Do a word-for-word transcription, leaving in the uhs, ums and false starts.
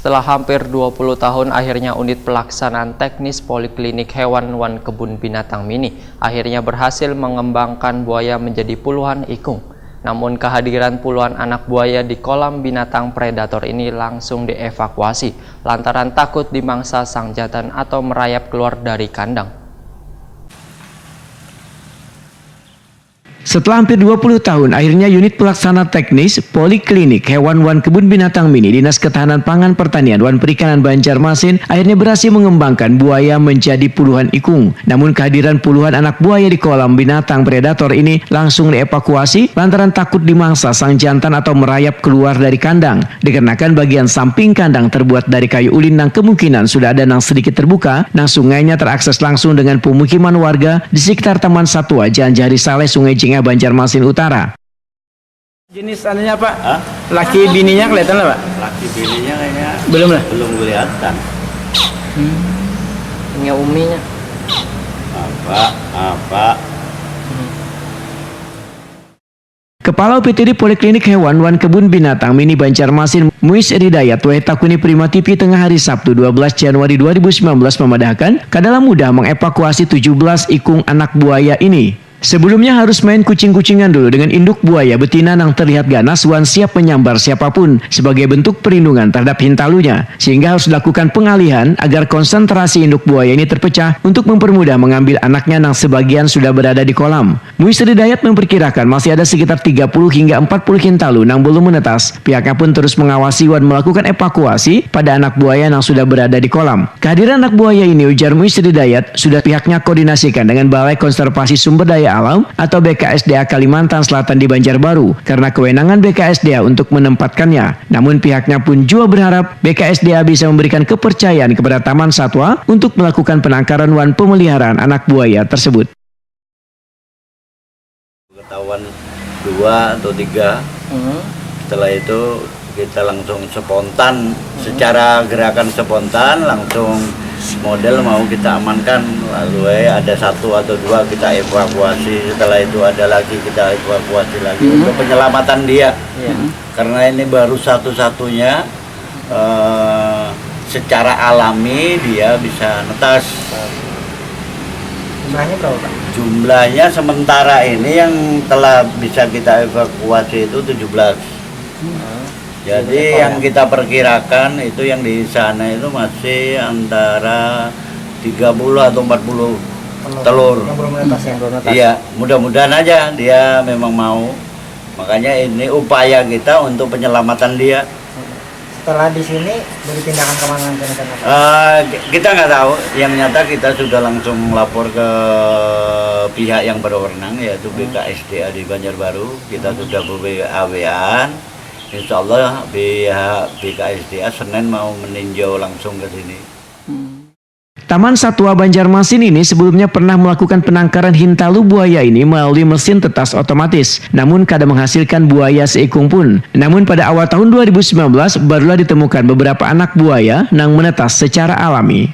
Setelah hampir dua puluh tahun, akhirnya unit pelaksanaan teknis Poliklinik Hewan wan Kebun Binatang Mini akhirnya berhasil mengembangkan buaya menjadi puluhan ikung. Namun, kehadiran puluhan anak buaya di kolam binatang predator ini langsung dievakuasi lantaran takut dimangsa sang jantan atau merayap keluar dari kandang. Setelah hampir dua puluh tahun, akhirnya unit pelaksana teknis Poliklinik Hewan wan Kebun Binatang Mini Dinas Ketahanan Pangan, Pertanian wan Perikanan Banjarmasin akhirnya berhasil mengembangkan buaya menjadi puluhan ikung. Namun, kehadiran puluhan anak buaya di kolam binatang predator ini langsung dievakuasi lantaran takut dimangsa sang jantan atau merayap keluar dari kandang. Dikarenakan bagian samping kandang terbuat dari kayu ulin nang kemungkinan sudah ada nang sedikit terbuka, nang sungainya terakses langsung dengan pemukiman warga di sekitar Taman Satwa Jalan Jahari Saleh, Sungai Jingah, Banjarmasin Utara. Jenis anunya, Pak? Hah? Laki bininya kelihatan lah, Pak? Laki bininya kayaknya belum lah? Belum kelihatan. Hmm. Punya uminya. Apa? Apa? Hmm. Kepala U P T D Poliklinik Hewan wan Kebun Binatang Mini Banjarmasin, Muiz Ridayat, wayah takuni Prima T V tengah hari Sabtu, dua belas Januari dua ribu sembilan belas, memadahakan kada lah mudah mengevakuasi tujuh belas ikung anak buaya ini. Sebelumnya harus main kucing-kucingan dulu dengan induk buaya betina nang terlihat ganas wan siap menyambar siapapun sebagai bentuk perlindungan terhadap hintalunya, sehingga harus dilakukan pengalihan agar konsentrasi induk buaya ini terpecah untuk mempermudah mengambil anaknya nang sebagian sudah berada di kolam. Muiz Ridayat memperkirakan masih ada sekitar tiga puluh hingga empat puluh hintalu nang belum menetas. Pihaknya pun terus mengawasi wan melakukan evakuasi pada anak buaya yang sudah berada di kolam. Kehadiran anak buaya ini, ujar Muiz Ridayat, sudah pihaknya koordinasikan dengan Balai Konservasi Sumber Daya Alam atau B K S D A Kalimantan Selatan di Banjarbaru karena kewenangan B K S D A untuk menempatkannya. Namun, pihaknya pun juga berharap B K S D A bisa memberikan kepercayaan kepada Taman Satwa untuk melakukan penangkaran wan pemeliharaan anak buaya tersebut. Ketahuan dua atau tiga. Hmm. Setelah itu kita langsung spontan, hmm, secara gerakan spontan langsung model mau kita amankan. Lalu eh, ada satu atau dua kita evakuasi. Setelah itu ada lagi kita evakuasi lagi, hmm, untuk penyelamatan dia. Iya. Hmm. Karena ini baru satu-satunya eh, secara alami dia bisa netas. Jumlahnya berapa, Pak? Jumlahnya sementara ini yang telah bisa kita evakuasi itu tujuh belas. Hmm. Jadi yang kita perkirakan itu yang di sana itu masih antara tiga puluh atau empat puluh telur. Yang belum menetas ya? Iya, mudah-mudahan aja dia memang mau. Makanya ini upaya kita untuk penyelamatan dia. Setelah di sini mau dipindahkan kemana rencana, Pak? Eh, kita nggak tahu. Yang nyata kita sudah langsung melapor ke pihak yang berwenang, yaitu B K S D A di Banjarbaru. Kita sudah ber-W A W A-an. Insya Allah pihak B K S D A Senin mau meninjau langsung ke sini. Taman Satwa Banjarmasin ini sebelumnya pernah melakukan penangkaran hintalu buaya ini melalui mesin tetas otomatis, namun kada menghasilkan buaya seikung pun. Namun pada awal tahun dua ribu sembilan belas, barulah ditemukan beberapa anak buaya nang menetas secara alami.